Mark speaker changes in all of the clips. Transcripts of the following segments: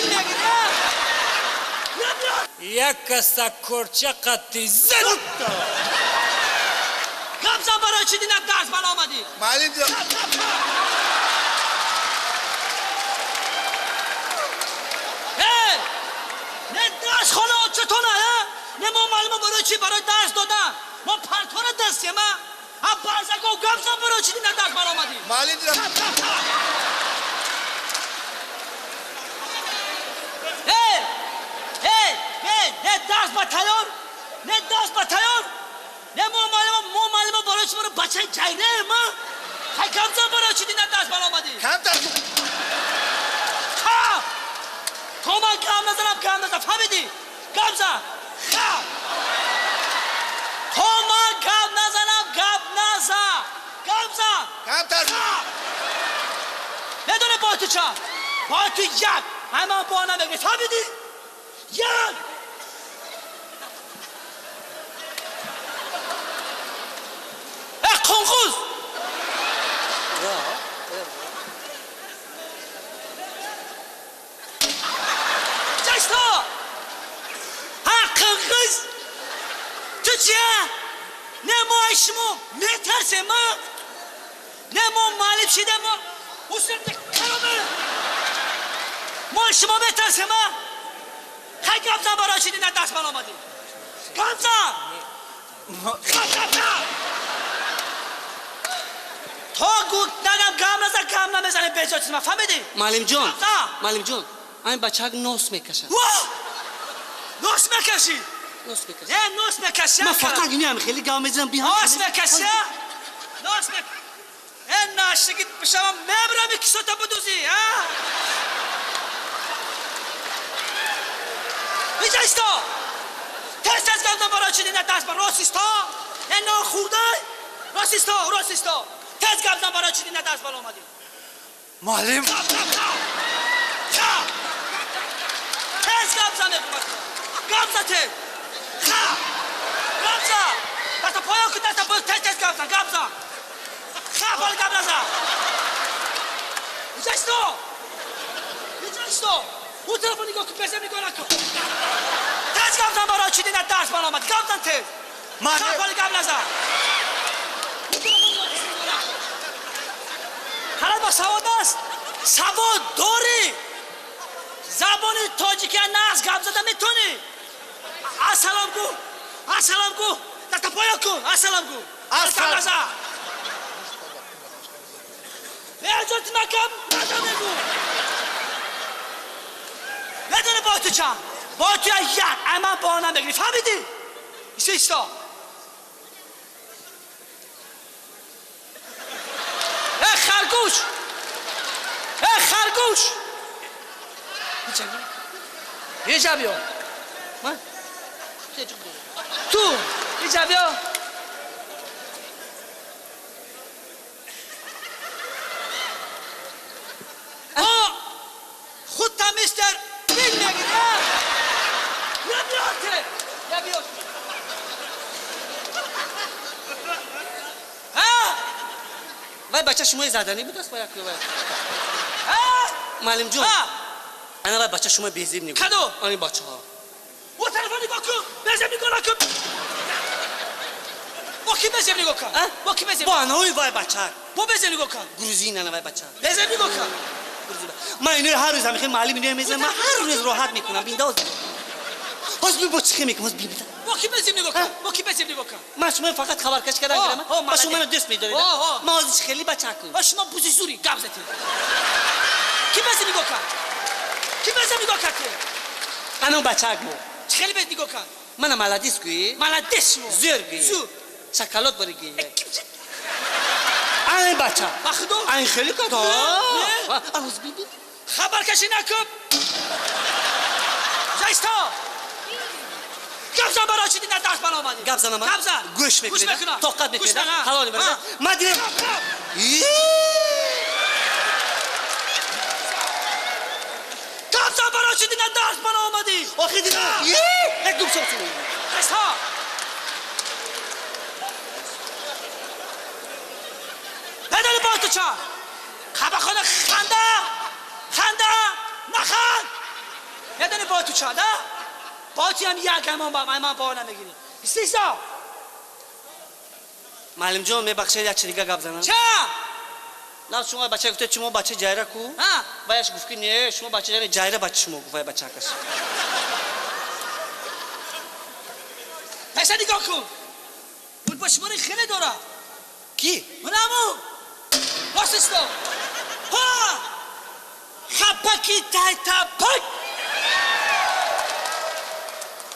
Speaker 1: филм мегирӣ, а?
Speaker 2: Як каса корча қатти зад.
Speaker 1: Гап зан, барои чӣ динак дарс бала омадӣ?
Speaker 3: Муаллим ҷон.
Speaker 1: Э, не дарс хона отчетона, а? Не, мо муаллимо барои чӣ? Барои дарс додан. Мо партора дастем, а? А барзаго, гап зан, барои чӣ динак дарс бала омадӣ?
Speaker 3: Муаллим ҷон.
Speaker 1: Эй! Эй! Эй! Не дарс ба тайёр? Не дарс ба тайёр? Не, мо муаллимо, мо муаллимо барои чӣ? Барои бачаи ҷайраем, а? Хай, гап зан, барои чӣ динак дарс бала омадӣ?
Speaker 3: Камтар.
Speaker 1: Ха! То ман гап назанам, гап назан, фаҳмидӣ? Гап зан! Ха! То ман гап назанам, гап назан! Гап зан!
Speaker 3: Камтар.
Speaker 1: Медонӣ бо ту чанд? Бо ту як! Ҳаман бо намегирӣ, фаҳмидӣ? Як! Э, қунқуз! Ҷашто! Ҳа, қунқуз! Ту чия? Не, мо ай шумо метарсем, а? Не, мо муаллим шидем, мо усурди кароме! Мо шумо метарсем, а? Хай, гап зан, барои чӣ дина даст бал омадӣ? Гап зан! Гап, гап, гап! То нагам гап назан, гап намезанем, безо чиз ма, фаҳмидӣ?
Speaker 4: Муаллимҷон.
Speaker 1: Гап зан!
Speaker 4: Муаллимҷон, ҳамин бачак нос мекашад.
Speaker 1: Во! Нос мекашӣ?
Speaker 4: Нос мекашад.
Speaker 1: Э, нос мекашӣ?
Speaker 4: Ман фақат инам хеле гап мезанам би.
Speaker 1: Нос мекашӣ? Нос мек. Э, нашигит бишавам, мебарам кисота будузӣ, а? Иҷа исто! Тез тез гап зан, барои чӣ дина даст ба рост исто? Э, нохӯрдай? Рост исто, рост исто. Тез гап зан, барои чӣ дина дарс бала омадӣ?
Speaker 3: Муаллим.
Speaker 1: Гап, гап, гап! Гап! Тез гап зан, мегӯям. Гап зан тез! Ха! Гап зан! Даста поён кун, даста поён, тез тез гап зан, гап зан! Ха, боли гап назан! Иҷа исто! Иҷа исто! Он тарафо нигоҳ кун, безем нигоҳ накун. Тез гап зан, барои чӣ дина дарс бала омадӣ? Гап зан тез! Ха, боли гап назан! Ҳалат ба савод аст? Савод дорӣ? Забони тоҷикия нағз гап зада метавонӣ? Ассалом гӯ! Ассалом гӯ! Даста поён кун! Ассалом гӯ!
Speaker 3: Ассалом.
Speaker 1: Гап назан! Беҷоти ма гап назан, мегӯ! Медонӣ бо ту чанд? Бо ту як, аман бо намегирӣ, фаҳмидӣ? Исто, исто! Э, харгӯш! Э, харгӯш! Иҷа биё.
Speaker 4: Ман?
Speaker 1: Ту, иҷа биё. О, худта мистер Бин мегирӣ, а? Я биё те! Я биё. А?
Speaker 4: Вай бача шумои заданӣ будааст, вай як вай.
Speaker 1: А?
Speaker 4: Муаллимҷон.
Speaker 1: А?
Speaker 4: Ана вай бача шумои безеб нигоҳ.
Speaker 1: Кадо?
Speaker 4: Ани бачаҳо.
Speaker 1: О тарафа нигоҳ кун! Безеб нигоҳ накун! Бо ки безеб нигоҳ кун?
Speaker 4: А?
Speaker 1: Бо ки безеб?
Speaker 4: Бо анаои вай бача.
Speaker 1: Бо безеб нигоҳ кун.
Speaker 4: Грузин ана вай бача.
Speaker 1: Безеб нигоҳ кун.
Speaker 4: Грузин. Ман инои ҳар рӯз ҳамихел муаллим инои мезанам, ман ҳар рӯз роҳат мекунам, биндоз. Ҳоз би бо чӣ хел мекунам, ҳоз би бида.
Speaker 1: Бо ки безеб нигоҳ кун? Бо ки безеб нигоҳ кун?
Speaker 4: Ман шумо фақат хабаркашӣ кардан
Speaker 1: О,
Speaker 4: гирам.
Speaker 1: о,
Speaker 4: Ба
Speaker 1: молодец.
Speaker 4: шумо маро дӯст медоред.
Speaker 1: О, о.
Speaker 4: Ман ҳозир чӣ хели бача кун.
Speaker 1: Ба шумо бузи зури гап задед. Ки безеб нигоҳ кард? Ки безеб нигоҳ кард?
Speaker 4: Ана бачак мо.
Speaker 1: Чӣ хели без нигоҳ кард?
Speaker 4: Мана молодец гӯӣ.
Speaker 1: Молодец шумо.
Speaker 4: Зӯр гӯӣ.
Speaker 1: Зӯр.
Speaker 4: Шоколад бори гӯӣ.
Speaker 1: Э, ки
Speaker 4: Ана бача.
Speaker 1: Ба худо?
Speaker 4: Айн хеле кард.
Speaker 1: Не, не.
Speaker 4: А ҳоз би би.
Speaker 1: Хабаркашӣ накун. Жайсто! Гап зан, барои чӣ дина дарс бала омадӣ?
Speaker 4: Гап занам?
Speaker 1: Гап зан.
Speaker 4: Гӯш
Speaker 1: Гӯш
Speaker 4: мекунед.
Speaker 1: мекунам.
Speaker 4: Тоқат
Speaker 1: Гӯш
Speaker 4: мекунед.
Speaker 1: мекунам.
Speaker 4: Ҳалол мебарад.
Speaker 1: Ҳа.
Speaker 4: Ман дидам.
Speaker 1: Гап, гап. Гап зан, барои чӣ дина дарс бала омадӣ?
Speaker 4: Охи дидам. Як дум сок сум.
Speaker 1: Жайсто! Медонӣ бо ту чанд? Қабахона ханда! Ханда! Наханд! بدنی با تو چند با تو هم یک امان با من با نمیگیری استیسا
Speaker 4: معلم جان میبخشید یک چیز دیگه گپ زنم
Speaker 1: چه
Speaker 4: نه شما بچه گفته شما بچه جایره کو
Speaker 1: ها
Speaker 4: وایش گفت که نه شما بچه جایره جایره بچه شما گفت وای بچه کس
Speaker 1: پس نگاه کن بود با شما خیلی داره
Speaker 4: کی
Speaker 1: منمو راست استا ها خپکی تای تا پک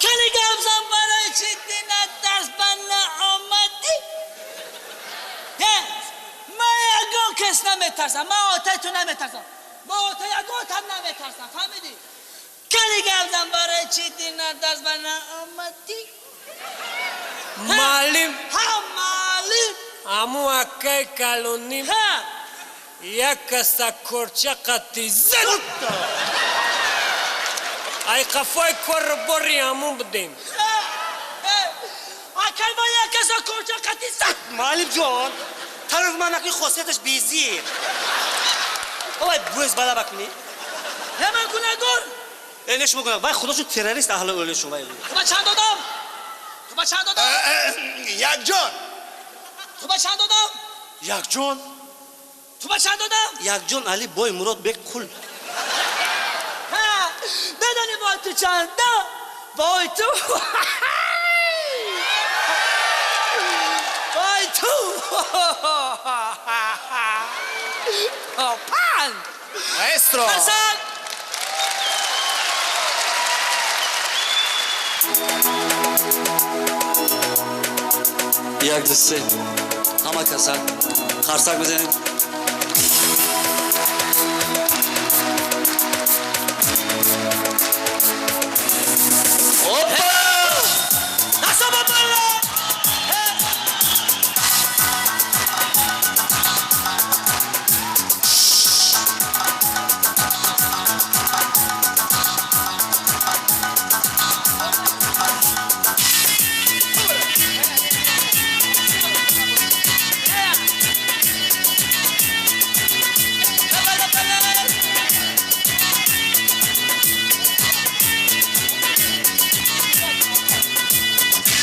Speaker 1: کلی گپ زن برای چی دینت درس بند آمدی من یگان کس نمیترسم من آتای تو نمیترسم من آتای یگان تن نمیترسم فهمیدی کلی گپ زن برای چی دینت درس بند آمدی
Speaker 2: معلم
Speaker 1: ها معلم
Speaker 2: امو اکای کالونیم
Speaker 1: ها
Speaker 2: یک کسا کورچه قطی زد ای قفای کور بری امو بدیم
Speaker 1: اکای ما یک کسا کورچه قطی زد
Speaker 4: معلم جان طرف من نکنی خاصیتش بیزیه آقای بوز بالا بکنی
Speaker 1: نه من گناهگار
Speaker 4: نه شما گناه وای خداشون تروریست اهل اول شما وای
Speaker 1: تو با چند دادم تو با چند دادم
Speaker 3: یک جان
Speaker 1: تو با چند دادم
Speaker 4: یک جان
Speaker 1: تو با چند دادم
Speaker 4: یک جان علی بای مراد بک قل
Speaker 1: ها بدانی با تو چند دادم وای تو وای تو پنج
Speaker 3: ماسترو
Speaker 1: حسن
Speaker 4: یک دو سه همه کسا خرسک بزنیم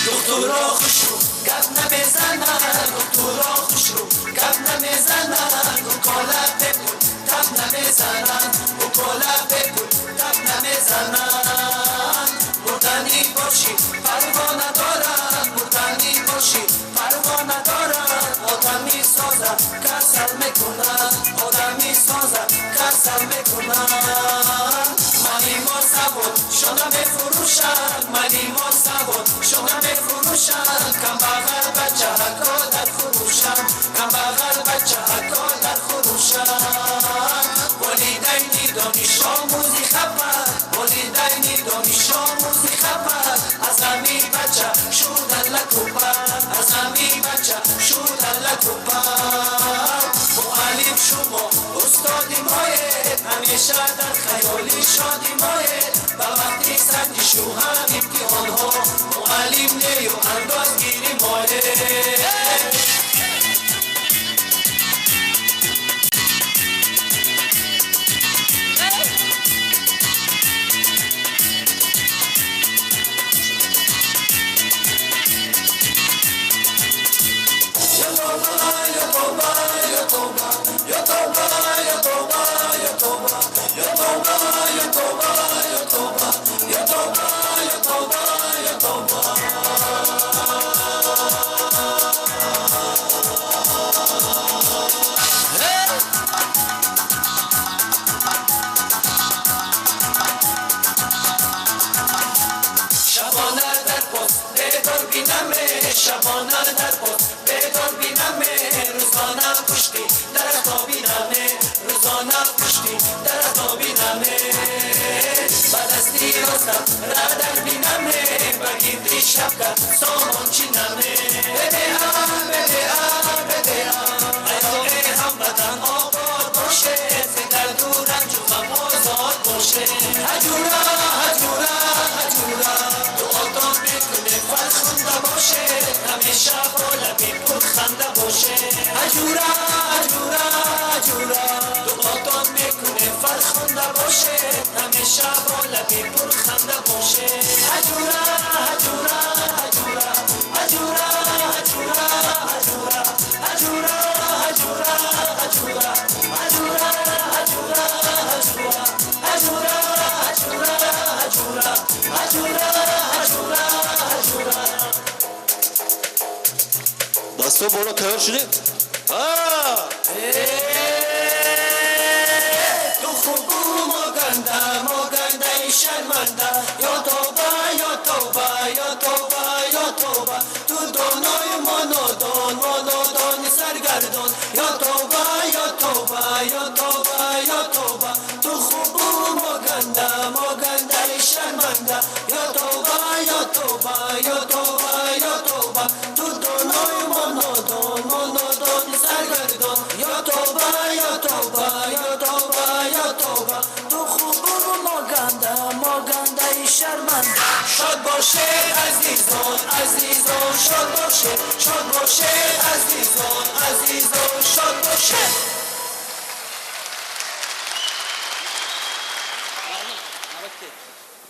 Speaker 5: دکترا خوشرو گپ نمیزنن دکترا خوشرو گپ نمیزنن و کالا بپول تب نمیزنن و کالا بپول تب نمیزنن مردنی باشی پروا ندارم مردنی باشی پروا ندارم آدمی سازه کسل میکنن آدمی سازه کسل میکنن مانی ما سواد شما میفروشن مانی ما سواد شما میفروشن کم بغل بچه ها در فروشن کم بغل بچه ها در فروشن والدینی دانش آموزی خبر والدینی دانش آموزی خبر از همی بچه شدن لکوپر از همی بچه شدن لکوپر معلم شما استادی مایه همیشه در خیالی شادی مایه به وقتی سنجش و هم امتحان ها معلم نه و اندازگیری مایه شبانه در پاس بیدار بینمه روزانه پشتی درخت بینمه روزانه پشتی درخت بینمه با دستی راستم را در بینمه بگیری شبکه سامان چینمه بده ام بده ام بده ام ایام هموطن آباد باشه ز درد و رنج و غم آزاد باشه هجورا هجورا هجورا دعاتان میکنه فرخنده باشه همیشه با لبی پرخنده باشه هجورا هجورا هجورا دعاتان میکنه فرخنده باشه. Ҳамеша бо лаби пурханда боше. Ҳаҷура, ҳаҷура, ҳаҷура, ҳаҷура, ҳаҷура, ҳаҷура, ҳаҷура, ҳаҷура, ҳаҷура, ҳаҷура, ҳаҷура, ҳаҷура, ҳаҷура, ҳаҷура, ҳаҷура, ҳаҷура, ҳаҷура, ҳаҷура.
Speaker 6: Дасто боло, тайёр шудед?
Speaker 5: Ту хубу мо ганда, мо гандаи шарманда. Ё тоба, ё тоба, ё тоба, ё тоба. Ту доною мо нодон, мо нодони саргардон. Ё тоба, ё тоба, ё тоба, ё тоба. Ту хубу мо ганда, мо гандаи шарманда. Ё тоба, ё тоба, ё тоба, ё тоба. Ту доною мо нодон, мо нодони саргардон. Ё тоба, ё тоба, ё тоба, ё тоба. Ту хубу мо ганда, мо гандаи шарманда. Шод бошед, азизон, азизон, шод бошед, шод бошед, азизон, азизон, шод бошед.